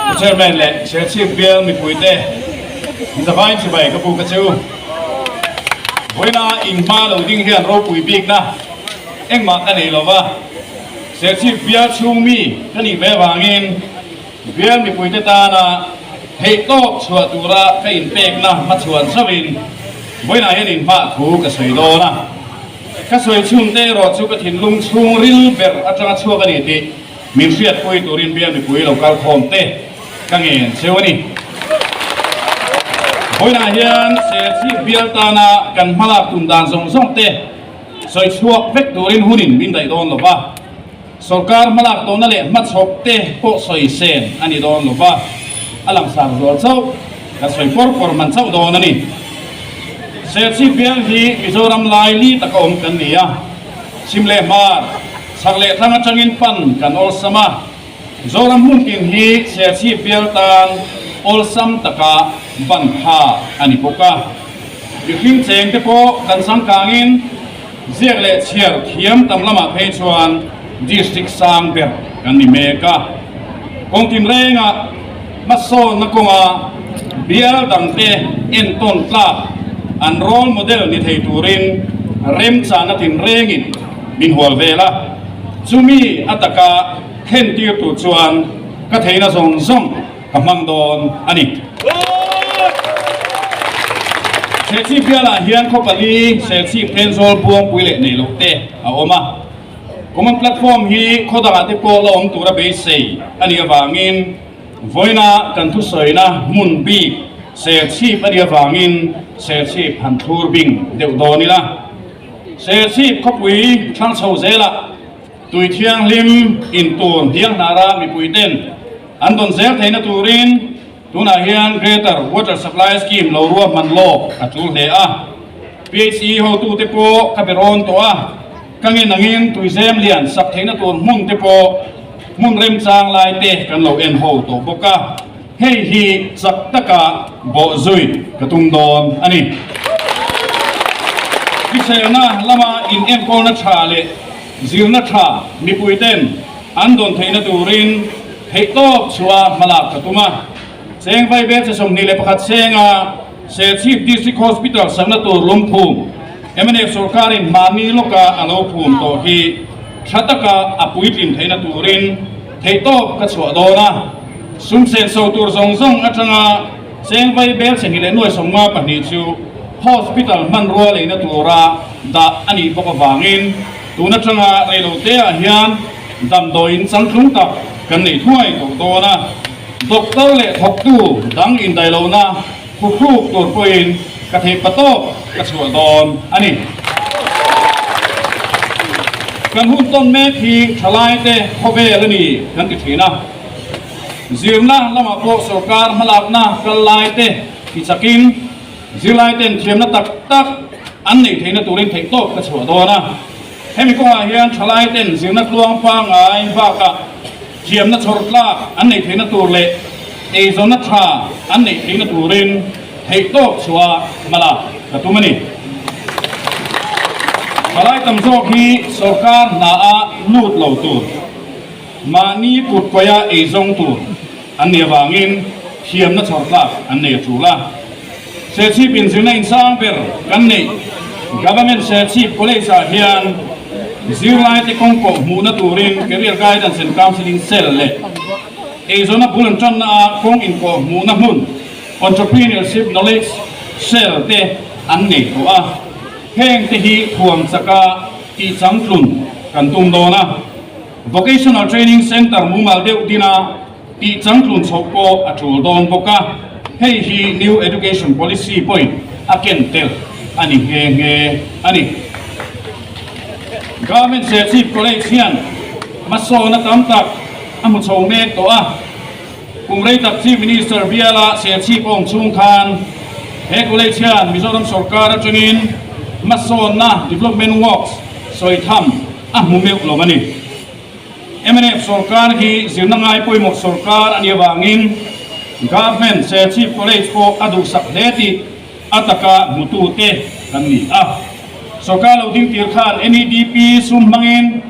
Pu Chairman leh Serchhip bial mipuite Zavai chibai ka buk a che u. Vawiina inhma lo ding hian ropui bikna engmah ka nei lova, Serchhip bial chhung mi ka nih ve avangin bial mipuite tana theihtawp chhuah tura ka inpekna hmachhuan zauhin vawiinah hian inhma thu ka sawi dawn a. Ka sawi chhungte erawh chu ka thinlung chhungril ber atanga chhuak a ni tih Min hriatpui turin bial mipui lo kal khawm te ka ngen cheu a ni. Vawiinah hian Serchhip bial tana kan hmalak tum dan zawng zawng te sawi chhuak vek turin hunin min daih dawn lo va, sawrkar hmalak tawhna leh hmachhawp te pawh sawi sen a ni dawn lo va, a langsar zual chauh ka sawi pawr pawr hman chauh dawn a ni. Serchhip bial hi Mizoram lai li taka awm kan ni a, chhim leh hmar, Chhak leh thlang atangin pan kan awlsam a, Zoram hmun tin hi Serchhip bial tan awlsam taka ban tha a ni bawk a. Mihring cheng te pawh kan changkangin ziak leh chhiar thiam tam lamah phei chuan District sang ber kan ni mek a. Kawng tinrengah hmasawnna kawnga bial dangte entawn tlak an role model ni thei turin remchana tinrengin Min hual vel a, chumi a taka thlen tir tur chuan ka theihna zawng zawng ka hmang dawn a ni. Serchhip bialah hian khaw pali Serchhip Thenzawl Buangpui leh nei loh te a awm a. Common Platform hi khaw dangah te pawh la awm tura beisei a nih avangin vawiina kan thusawina hmun bik Serchhip a nih avangin Serchhip han thlur bing deuh dawn ila. Serchhip khawpui thlang chho zelah tui thianghlim in tur hniang hnara mipuiten an dawn zel theihna turin tunah hian Greater Water Supply Scheme lo ruahman lawk a tul hle a. PHE hotute pawh ka be rawn tawh a, ka ngen angin tuizem lian sak theihna tur hmun te pawh hmun remchang lai te kan lo en ho tawh bawk a. Hei hi chak taka bawhzui ka tum dawn a ni. Hriselna lama inenkawlna tha leh zirna tha mipuiten an dawn theihna turin theihtawp chhuah hmalak ka tum a. Cheng Vaibel che 21 senga Serchhip District Hospital sakna tur lungphum mnf sorkarin mahni lawka a lo phum tawh hi tha taka a puitlin theihna turin Theihtawp ka chhuah dawn a, sum senso tur zawng zawng atanga cheng vai bel chhehnih leh nuai 52 chu hospital hmanrua leina tura dah a nih bawk avangin tun atanga reiloteah hian damdawiin changtlung tak kan nei thuai tawh dawn a, doctor leh thawktu dang indailohna Khuhruk tur pawhin ka theih patawk ka chhuah dawn a ni. Kan hun tawn mek hi thalaite khawvel a ni kan ti thin a. Zirna lamah pawh sorkar hmalakna kal laite ti chakin zirlaiten thiamna tak tak an neih theihna turin theihtawp ka chhuah dawn a. Hemi kawngah hian thalaiten zirna tluang pangngai bakah thiamna chhawr tlak an neih theihna tur leh eizawnna tha an neih theihna turin theihtawp chhuah hmalak ka tum a ni. Thalai tam zawk hi sorkar hna a lut lo tur, mahni kut kawia eizawng tur an nih avangin thiamna chhawr tlak an nei a tul a. Serchhip inzirna insang ber kan neih Government Serchhip College ah hian zirlaite kawng pawh hmuhna turin Career Guidance and Counselling Cell leh eizawnna bul an tanna ah kawng inkawh hmuhna hmun Entrepreneurship Knowledge Cell te an nei tawh a, heng te hi thuam chaka tihchangtlun kan tum dawn a. Vocational Training Centre mumal deuh dina Tih changtlun chhoh pawh a tul dawn bawk a, hei hi New Education Policy pawhin a ken tel a ni nghe nghe a ni. Government Serchhip College hian hmasawna tam tak a hmu chho mek tawh a, kum rei tak Chief Minister biala Serchhip a awm chhung khan he college hian Mizoram sorkar atangin hmasawnna development works sawi tham a hmu meuh lo a ni. Mnf sorkar hi zirna ngai pawimawh sorkar a nih avangin Government Serchhip College pawh a duhsak hle tih a taka hmutute kan ni a. Sorkar lo ding tir khan NEDP sum hmangin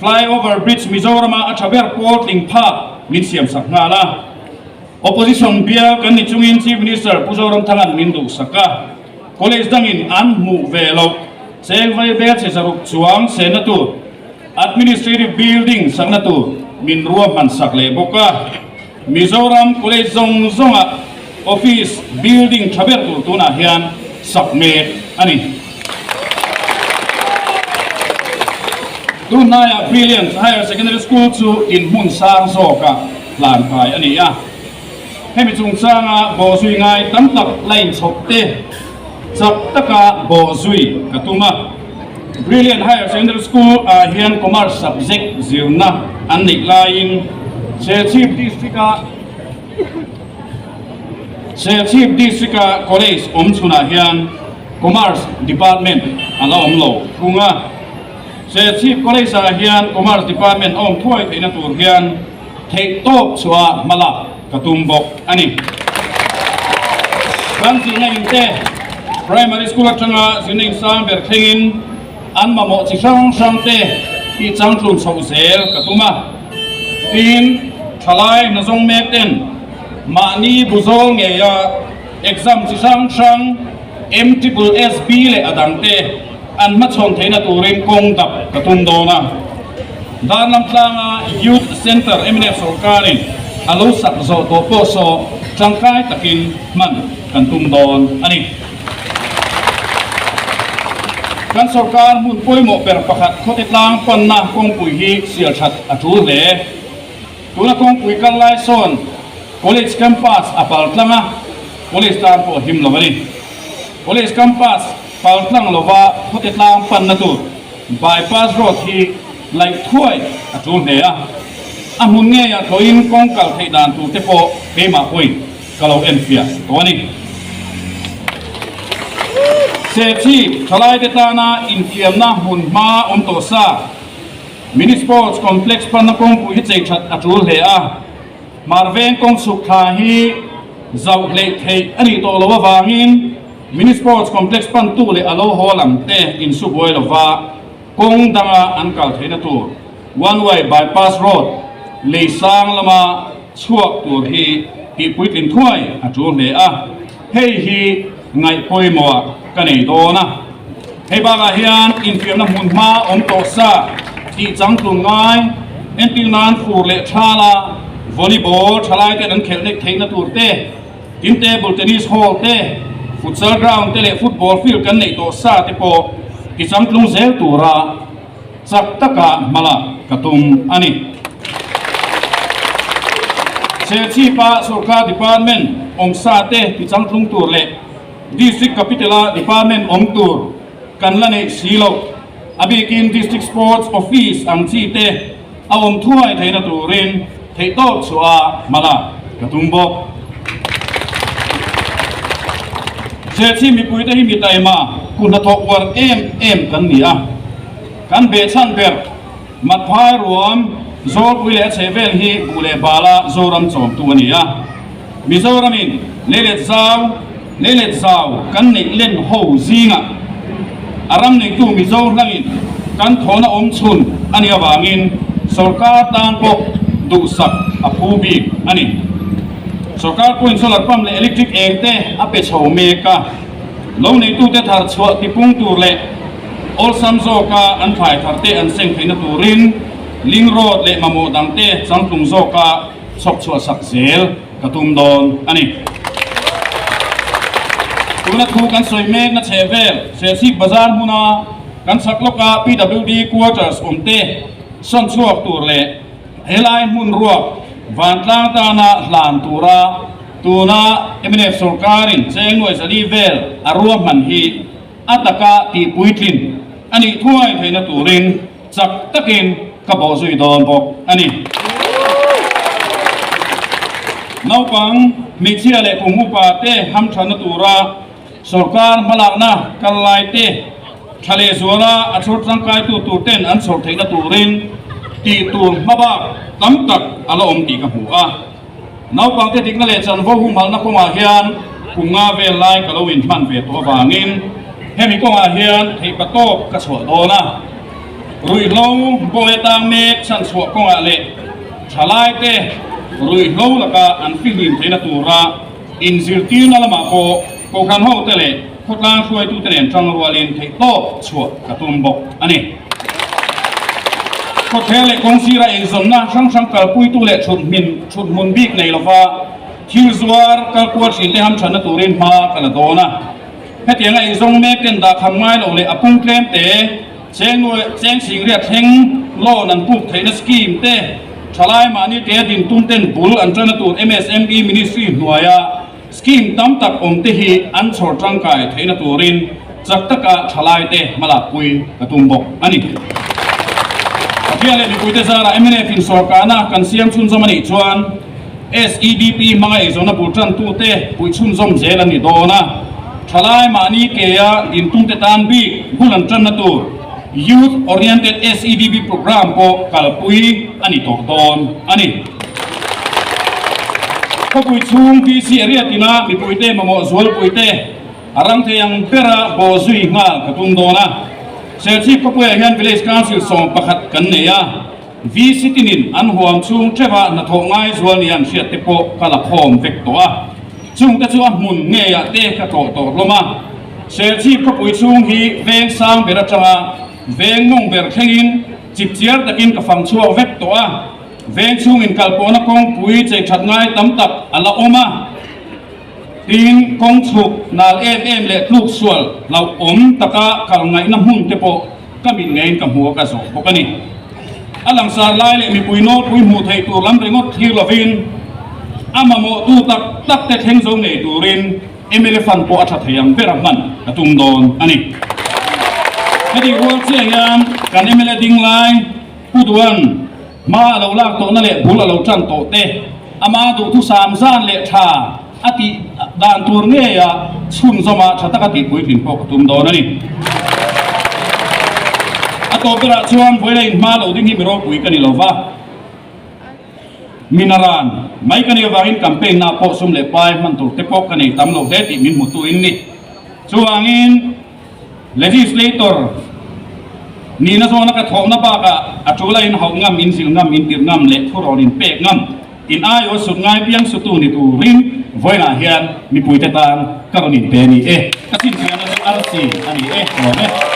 Flyover Bridge Mizorama a tha ber pawl tling phak min siamsak nghal a. Opposition bial kan ni chungin Chief Minister Pu Zoramthanga'n min duhsak a, College dangin an hmuh ve loh cheng vai bel che zaruk chuang senna tur Administrative Building sakna tur min ruahman sak leh bawk a. Mizoram College zawng zawngah Office Building tha ber tur tunah hian sak mek a ni. Tunhnaiah Brilliant Higher Secondary School chu inhmun sang zawka hlan kai a ni a. Hemi chungchanga bawhzui ngai tam tak la inchhawp te chak taka bawhzui ka tum a. Brilliant Higher Secondary School ah hian Commerce subject zirna an neih laiin Serchhip District-a Serchhip District-a College awm chhunah hian Commerce Department a la awm lo thung a. Serchhip College-ah hian Commerce Department a awm thuai theihna tur hian Theihtawp chhuah hmalak ka tum bawk a ni. Kan zirna in te Primary School atanga zirna in sang ber thlengin an mamawh chi hrang hrang te tih changtlun chhoh zel ka tum a. Tin, thalai hnazawng mek ten mahni buzawl ngeia exam chi hrang hrang MSSB leh a dang te an hmachhawn theihna turin kawng dap ka tum dawn a. Darlam tlanga Youth Centre mnf sorkarin a lo sak zawh tawh pawh saw tangkai takin hman kan tum dawn a ni. Kan sorkar hmun pawimawh ber pakhat khawte tlang panna kawngpui hi sial that a tul hle. Tuna kawngpui kal lai sawn College campus a pal tlang a, College tan pawh a him lo a ni. College campus pal tlang lova khawte tlang panna tur Bypass road hi laih thuai a tul hle a, a hmun ngeiah thlawhin kawng kal theih dan tur te pawh keimah pawhin ka lo enfiah tawh a ni. Serchhip thalaite tana infiamna hmun hma awm tawh sa Mini Sports Complex panna kawngpui hi chei that a tul hle a, Hmarveng kawng chhuk thla hi zauh hleih theih a nih tawh loh avangin Mini Sports Complex pantu leh a lo haw lam te insu buai lova kawng danga an kal theihna tur One Way Bypass Road lei sang lama chhuak tur hi tihpuitlin thuai a tul hle a, hei hi ngaihpawimawh ka nei dawn a. Hei bakah hian infiamna hmun hma awm tawh sa tih changtlun ngai entir nan fur leh thala volleyball thalai ten an khelh nek theihna tur te, Tin table tennis hall te, futsal ground te leh football field kan neih tawh sa te pawh ti changtlung zel tura chak taka hmalak ka tum a ni. Serchhipa sorkar department awm sa te ti changtlung tur leh district capital-a department awm tur kan la neih si loh, a bikin district sports office ang chi te a awm thuai theihna turin theihtawp chhuah a hmalak ka tum bawk. Serchhi mipuite hi mi taima ku hnathawk uar em em kan ni a, kan behchhan ber Matphai ruam Zawlpui leh a chhehvel hi buh leh bala Zoram chawmtu a ni a, Mizoramin leilet zau leilet zau kan neih len ho zingah a ram neitu Mizo hlangin kan thawhna awm chhun a nih avangin sorkar tan pawh duhsak a phu bik a ni. Sorkar pawhin solar pump leh electric eng te a pe chho mek a, lo neitute thar chhuah tipung tur leh awlsam zawka an thlai thar te an seng theihna turin link road leh mamawh dangte changtlung zawka chhawp chhuah sak zel ka tum dawn a ni. Tuna thu kan sawi mek na chheh vel Serchhip Bazar hmuna kan chhak lawka PWD quarters awm te sawn chhuak tur leh helai hmun ruak vantlang tana hlan tura tuna mnf sorkarin cheng nuai zali vel a ruahman hi a taka tihpuitlin a nih thuai theihna turin Chak takin ka bawhzui dawn bawk a ni. Naupang, hmeichhia leh kum upa te hamthanna tura sorkar hmalakna kal lai te tha leh zuala a chhawr tangkaitu tur ten an chhawr theihna turin tih tur hmabak tam tak a la awm tih ka hmu a. Naupangte dikna leh chanvo humhalna kawngah hian kum nga vel lai ka lo inhman ve tawh avangin hemi kawngah hian theihpa tawp ka chhuah dawn a. Ruihhlo bawi atang mek chhanchhuah kawngah leh thalaite Ruihhlo laka an fihlim theihna tura inzirtirna lamah pawh Kohhran hote leh khawtlang hruaitute nen tangrualin theihtawp chhuah ka tum bawk a ni. Khawthel leh kawngsira eizawnna hrang hrang kalpuitu leh thut thut hmun bik nei lova thil zuar kalkual thinte hamthanna turin hma ka la dawn a. Hetianga eizawng mek ten dahkham ngai lo leh a pung tlem te, Cheng Singriat thleng loan an puk theihna scheme te, thalai mahni tea din tum ten bul an tana tur MSME Ministry hnuaia scheme tam tak awm te hi an chhawr tangkai theihna turin chak taka thalai te hmalakpui ka tum bawk a ni. Pathian leh mipuite zarah mnf in sawrkarna kan siam chhunzawm a nih chuan SEDP hmanga eizawnna bul tantute puih chhunzawm zel a ni dawn a. Thalai mahni kea dintumte tan bik bul an tanna tur Youth Oriented SEDP Programme pawh kalpui a ni tawh dawn a ni. Khawpui chhung PC area tina mipuite mamawh zualpuite a ram thei ang bera baw zui nghal ka tum dawn a. Serchhip khawpuiah hian Village Council 11 kan nei a. VC tinin an huam chhung theuha hnathawh ngai zual nia an hriat te pawh ka la khawm vek tawh a, chungte chu a hmun ngeiah te ka tlawh tawh hlawm a. Serchhip khawpui chhung hi veng sang ber atanga veng mawng ber thlengin chipchiar takin ka fang chhuak vek tawh a, veng chhungin kalpawhna kawngpui chei that ngai tam tak a la awm a. Tin, kawng chhuk nal em em leh tluk sual hlauhawm taka kal ngaihna hmun te pawh ka mit ngeiin ka hmu a ka zawh bawk a ni. A langsar lai leh mipui nawlpui hmuh theih tur lam ringawt thlir lovin a mamawhtu tak tak te thleng zo ngei turin mla fund pawh a tha thei ang ber a hman ka tum dawn a ni. Heti rual chiah hian kan mla ding lai Pu Duan, Hma a lo lak tawhna leh bul a lo tan tawh te, ama duhthusam zan leh tha a tih dan tur ngeia chhunzawma tha taka tih puitlin pawh ka tum dawn a ni. A tawp berah chuan vawiin a inhma lo ding hi mi ropui ka ni lo va, mi naran mai ka nih avangin campaign na pawh sum leh pai hman tur te pawh ka nei tam lo hle tih min hmutu in ni. Chuvangin. Legislator nihna zawna ka thawhna bakah a tul a inhauh ngam, inzilh ngam, intirh ngam leh thurawn inpek ngam, in aiawh sut ngai piang sutu ni turin vawiinah hian mipuite tan ka rawn inpe a ni e. Ka chhinchhiahna chu arsi a ni e, lawm e.